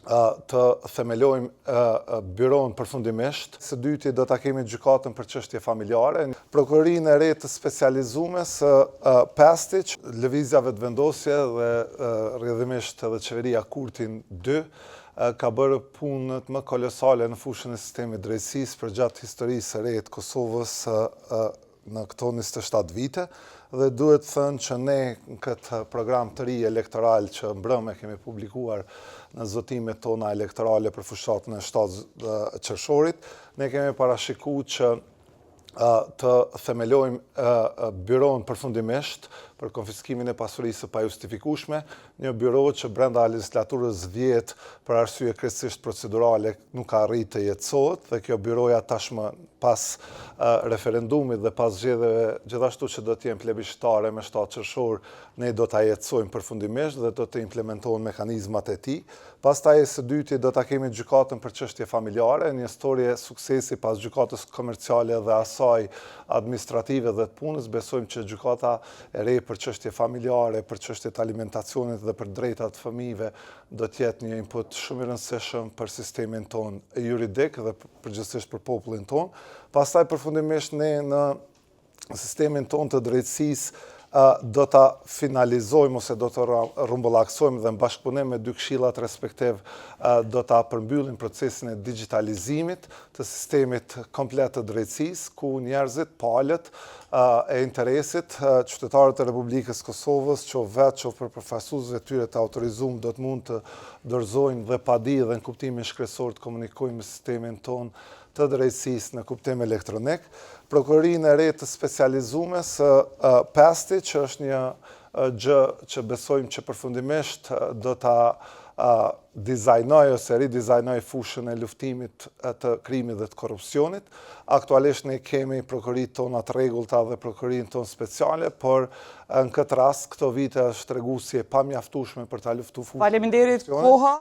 Të themelojmë byronë përfundimisht. Së dyti do ta kemi gjykatën për çështje familjare, prokurorinë e re të specializume. Së pesti, Lëvizja Vetëvendosje dhe rrjedhimisht edhe Qeveria Kurti 2 ka bërë punët më kolosale në fushën e sistemit drejtësisë përgjatë historisë së re të Kosovës në këto 27 vite dhe duhet thënë që ne në këtë program të ri elektoral që mbrëmë kemi publikuar në zotimet tona elektorale për fushatën e 7 qershorit, ne kemi parashiku që të themelojmë byronë përfundimisht për konfiskimin e pasurisë së pajustifikueshme, një byro që brenda legjislaturës 10 për arsye krejtësisht procedurale nuk ka arrit të jetësohet dhe kjo byroja tashmë pas referendumit dhe pas zgjedhjeve gjithashtu që do të jenë plebiscitare me 7 qershor, ne do ta jetësojmë përfundimisht dhe do të implementohen mekanizmat e tij. Pastaj së dyti do ta kemi gjykatën për çështje familjare, një storie suksesi pas gjykatës komerciale dhe asaj administrative dhe të punës. Besojmë që gjykata e re për çështje familjare, për çështje të alimentacionit dhe për drejtat fëmijëve do të jetë një input shumë i rëndësishëm për sistemin tonë juridik dhe përgjithsisht për popullin tonë. Pastaj përfundimisht ne në sistemin tonë të drejtësisë do ta finalizojmë ose do të rrumbullaksojmë dhe në bashkëpunim me dy këshillat respektiv do ta përmbyllim procesin e digjitalizimit të sistemit komplet të drejtësisë, ku njerëzit, palët e interesit, qytetarët e Republikës Kosovës, qoftë vetë, qoftë për përfaqësuesve tyre të autorizum, do të mund të dorëzojnë dhe padi dhe në kuptimin shkresor të komunikojnë me sistemin tonë të drejtësisë në kuptim elektronik. Prokurorinë e re të specializume së pesti, që është një gjë që besojmë që përfundimisht do ta dizajnoj ose ridizajnoj fushën e luftimit të krimit dhe të korrupsionit. Aktualisht ne kemi prokuroritë tona të rregullta dhe prokurorinë tonë speciale, por në këtë rast këto vite është tregu si e pamjaftueshme për ta luftu fushën e korrupsionit. Faleminderit, koha.